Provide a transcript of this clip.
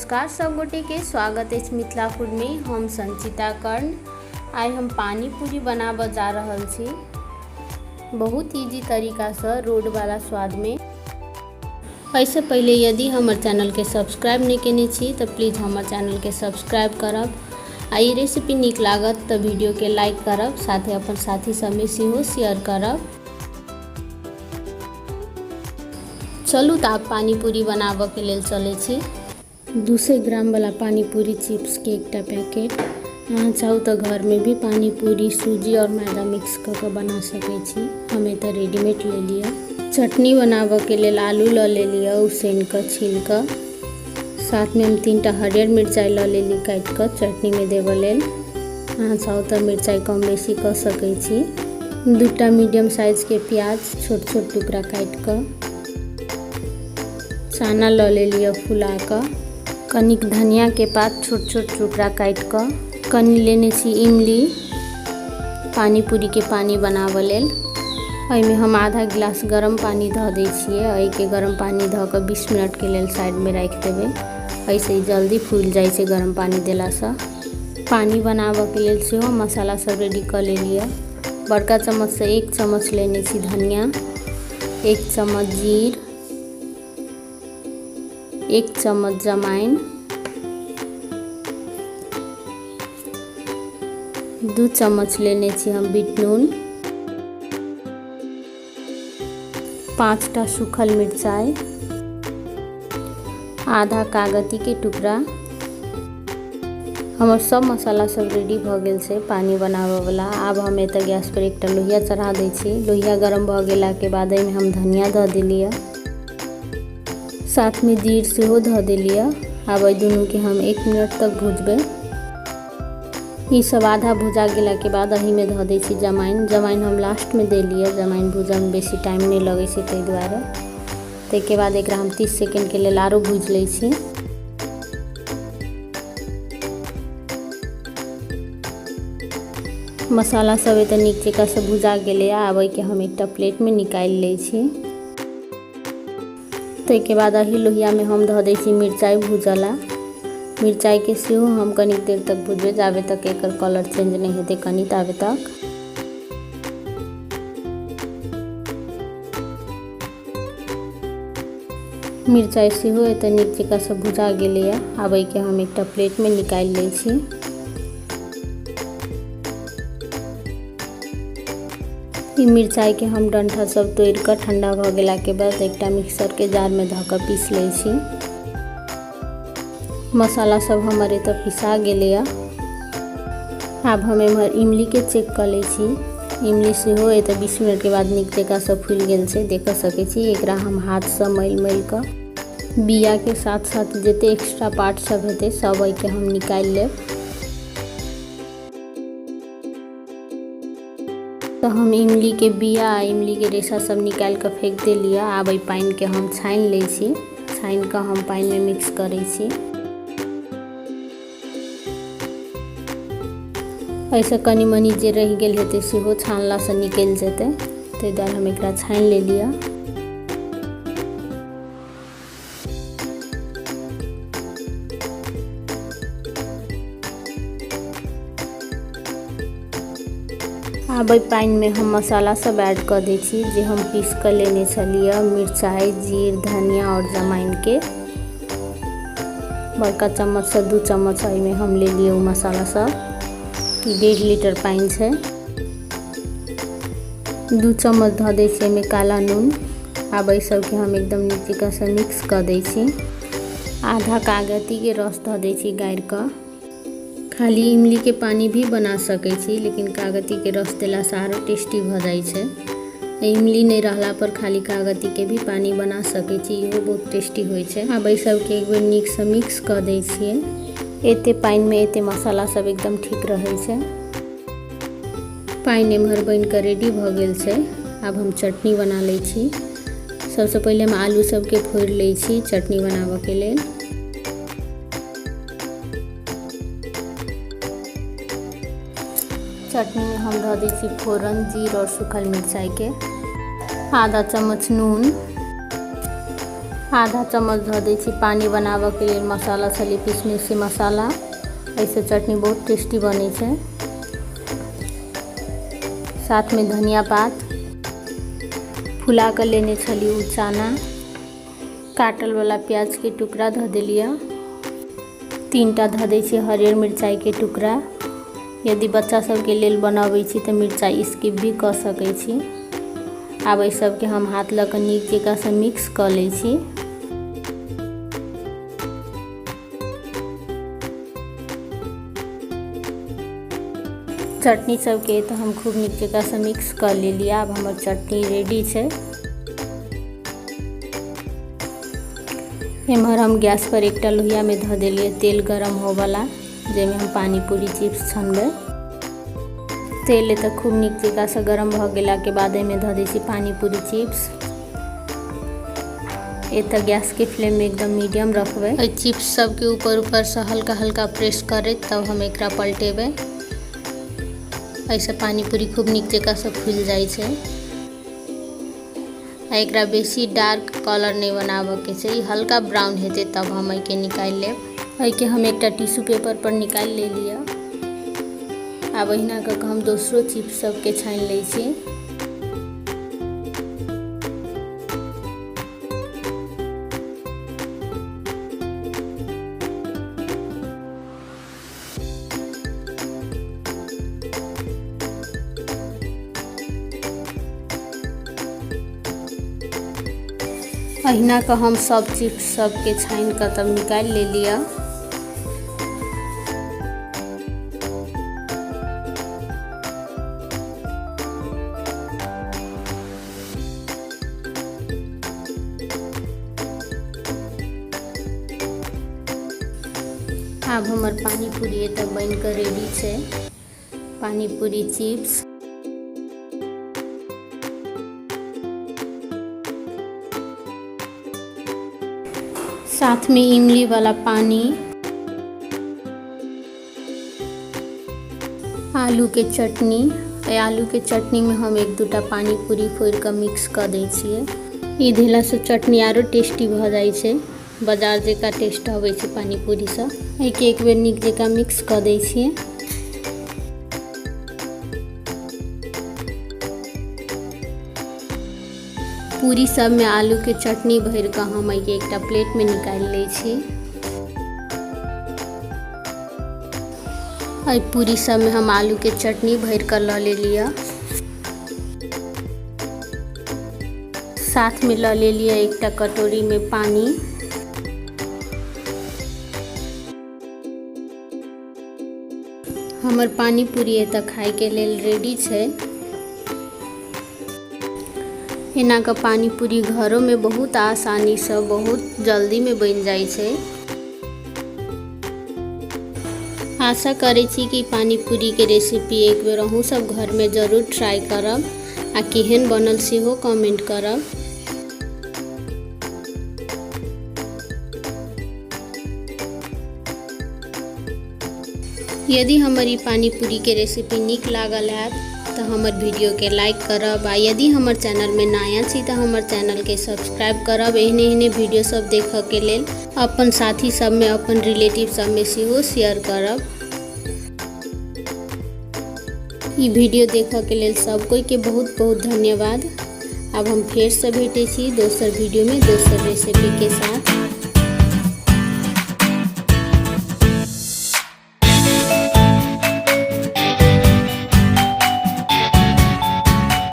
नमस्कार सब गोटे के स्वागत अछि मिथिला फूड में। हम संचिता कर्ण। आइ हम पानी पूरी बनाबऽ जा रहल छी, बहुत इजी तरीका से रोड वाला स्वाद में। एहिसँ पहिले यदि हमर चैनलके सब्सक्राइब नहि केने छी तऽ प्लीज हमर चैनलके सब्सक्राइब करब आ ई रेसिपी नीक लागत तऽ वीडियोके लाइक करब, साथे अपन साथी सबमे सेहो शेयर करब। चलू तऽ आब पानीपूरी बनाबऽके लेल चलै छी। 200 ग्राम वाला पानीपूरी चिप्सके एकटा पैकेट। अहाँ चाहू तऽ घरमे भी पानीपूरी सूजी और मैदा मिक्स कऽ कऽ बना सकै छी। हम एतऽ रेडीमेड ले लिअ। चटनी बनाबऽके लेल आलू लऽ लेलिअ उसैन कऽ छील कऽ। साथमे हम 3टा हरियर मिरचाइ लऽ लेली काटि कऽ चटनीमे देबऽ लेल। अहाँ चाहू तऽ मिरचाइ कम बेसी कऽ सकै छी। 2टा मीडियम साइजके प्याज छोट छोट टुकड़ा काटि कऽ। चना लऽ लेलियै फुला कऽ। कनिक धनियाके पात छोट छोट टुकड़ा काटि कऽ। कनि लेने छी इमली पानीपूरीके पानी बनाबऽ लेल। एहिमे हम आधा गिलास गरम पानी धऽ दै छियै। एहिके गरम पानी धऽ कऽ 20 मिनटके लेल साइडमे राखि देबै। एहिसँ ई जल्दी फूलि जाइ छै गरम पानी देलासँ। पानी बनाबऽके लेल सेहो मसाला सब रेडी कऽ लेलियै। बड़का चम्मचसँ 1 चम्मच लेने छी धनिया, 1 चम्मच जीर, 1 चम्मच जमाइन, 2 चम्मच लेने छी हम बीट नून, 5टा सूखल मिरचाइ, आधा कागतीके टुकड़ा। हमर सब मसाला सब रेडी भऽ गेल छै पानी बनाबऽवला। आब हम एतऽ गैस पर एकटा लोहिया चढ़ा दै छी। लोहिया गरम भऽ गेलाके बाद एहिमे हम धनिया धऽ देलियै, साथमे जीर सेहो धऽ देलियै। आब एहि दुनूके हम 1 मिनट तक भुजबै। ई सब आधा भुजा गेलाके बाद एहिमे धऽ दै छी जमाइन। जमाइन हम लास्टमे देलियै, जमाइन भुजऽमे बेसी टाइम नहि लगै छै ताहि दुआरे। ताहिके बाद एकरा हम 30 सेकेंडके लेल आरो भुजि लै छी। मसाला सब एतऽ नीक जकाँसँ भुजा गेलैए। आब एहिके हम एकटा प्लेटमे निकालि लै छी। ताहिके बाद एही लोहियामे हम धऽ दै छी मिरचाइ भूजऽ ला। मिरचाइके सेहो हम कनिक देर तक भुजबै, जाबे तक एकर कलर चेंज नहि हेतै कनि ताबे तक। मिरचाइ सेहो एतऽ नीक जकाँसँ भुजा गेलैए। आब एहिके हम एकटा प्लेटमे निकालि लै छी। ई मिरचाइके हम डंठा सब तोड़ि कऽ ठंडा भऽ गेलाके बाद एकटा मिक्सरके जारमे धऽ कऽ पीस लै छी। मसाला सब हमर एतऽ पिसा गेलैए। आब हम एम्हर इमलीके चेक कऽ लै छी। इमली सेहो एतऽ 20 मिनटके बाद नीक जकाँसँ फूलि गेल छै, देख सकै छी। एकरा हम हाथसँ मलि मलि कऽ बियाके साथ साथ जते एक्स्ट्रा पार्ट सब हेतै सब एहिके हम निकालि लेब। तऽ हम इमलीके बिया आ इमलीके रेशा सब निकालि कऽ फेंक देलियै। आब एहि पानिके हम छानि लै छी। छानि कऽ हम पानिमे मिक्स करै छी। एहिसँ कनि मनि जे रहि गेल हेतै सेहो छानलासँ निकलि जेतै, ताहि दुआरे हम एकरा छानि लेलियै। आब एहि पानिमे हम मसाला सब ऐड कऽ दै छी जे हम पीस कऽ लेने छलियै, मिरचाइ, जीर, धनिया आओर जमाइनके। बड़का चम्मचसँ 2 चम्मच एहिमे हम लेलियै ओ मसाला सब। 1.5 लीटर पानि छै। 2 चम्मच धऽ दै छियै एहिमे काला नून। आब एहि सबके हम एकदम नीक जकाँसँ मिक्स कऽ दै छी। आधा कागतीके रस धऽ दै छी गाड़ि कऽ। खाली इमलीके पानी भी बना सकै छी, लेकिन कागतीके रस देलासँ आरो टेस्टी भऽ जाइ छै। इमली नहि रहला पर खाली कागतीके भी पानी बना सकै छी, इहो बहुत टेस्टी होइ छै। आब एहि सबके एक बेर नीकसँ मिक्स कऽ दै छियै। एते पानिमे एते मसाला सब एकदम ठीक रहै छै। पानि एम्हर बनि कऽ रेडी भऽ गेल छै। आब हम चटनी बना लै छी। सबसँ पहिले हम आलू सबके फोड़ि लै छी चटनी बनाबऽके लेल। चटनीमे हम धऽ दै छी फोरन, जीर आओर सूखल मिरचाइके, आधा चम्मच नून, आधा चम्मच धऽ दै छी पानि बनाबऽके लेल मसाला छली पीसने से मसाला। एहिसँ चटनी बहुत टेस्टी बनै छै। साथमे धनिया पात, फुला कऽ लेने छली ओ चना, काटल वाला प्याज के टुकड़ा धऽ देलियै। 3टा धऽ दै छियै हरियर मिरचाइके टुकड़ा। यदि बच्चा सबके लेल बनाबै छी तऽ मिरचाइ स्किप भी कऽ सकै छी। आब एहि सबके हम हाथ लऽ कऽ नीक जकाँसँ मिक्स कऽ लै छी। चटनी सबके तऽ हम खूब नीक जकाँसँ मिक्स कऽ लेलियै। आब हमर चटनी रेडी छै। एम्हर हम गैस पर एकटा लोहियामे धऽ देलियै तेल गरम होवला, जाहिमे हम पानीपूरी चिप्स छनबै। तेल एतऽ खूब नीक जकाँसँ गरम भऽ गेलाके बाद एहिमे धऽ दै छी पानीपूरी चिप्स। एतऽ गैसके फ्लेम एकदम मीडियम रखबै। एहि चिप्स सबके ऊपर ऊपरसँ हल्का हल्का प्रेस करैत तब हम एकरा पलटेबै। एहिसँ पानीपूरी खूब नीक जकाँसँ फुलि जाइ छै। आ एकरा बेसी डार्क कलर नहि बनाबऽके छै, ई हल्का ब्राउन हेतै तब हम एहिके निकालि लेब। एहिके हम एकटा टिश्यू पेपर पर निकालि लेलियै। आब अहिना कऽ कऽ हम दोसरो चिप्स सबके छानि लै छी। अहिना कऽ हम सब चिप्स सबके छानि कऽ तब निकालि लेलियै। आब हमर पानीपूरी एतऽ बनि कऽ रेडी छै। पानीपूरी चिप्स। साथ में इमली वाला पानी, आलू के चटनी। एहि आलू के चटनी में हम एक दूटा पानीपूरी फोड़ि कऽ मिक्स कऽ दै छियै। ई देलासँ चटनी आरो टेस्टी भऽ जाइ छै, बाजार जकाँ टेस्ट अबै छै पानीपूरीसँ। एहिके एक बेर नीक जकाँ मिक्स कऽ दै छियै। पूरी सबमे आलूके चटनी भरि कऽ हम एहिके एकटा प्लेटमे निकालि लै छी। एहि पूरी सबमे हम आलूके चटनी भरि कऽ लऽ लेलियै। साथमे लऽ लेलियै एकटा कटोरीमे पानी। हमर पानी पूरी एतऽ खायके लेल रेडी छै। एना कऽ पानी पूरी घरोमे बहुत आसानीसँ बहुत जल्दीमे बनि जाइ छै। आशा करै छी कि पानी पूरीके रेसिपी एक बेर अहूँ सब घरमे जरूर ट्राई करब आ केहन बनल सेहो कमेंट करब। यदि हमर ई पानीपूरीके रेसिपी नीक लागल हैत तऽ हमर वीडियोके लाइक करब आ यदि हमर चैनलमे नया छी तऽ हमर चैनलके सब्सक्राइब करब एहने एहने वीडियो सब देखऽके लेल। अपन साथी सबमे अपन रिलेटिव सबमे सेहो शेयर करब। ई वीडियो देखऽके लेल सब कोइके बहुत बहुत धन्यवाद। आब हम फेरसँ भेटै छी दोसर वीडियोमे दोसर रेसिपीके साथ।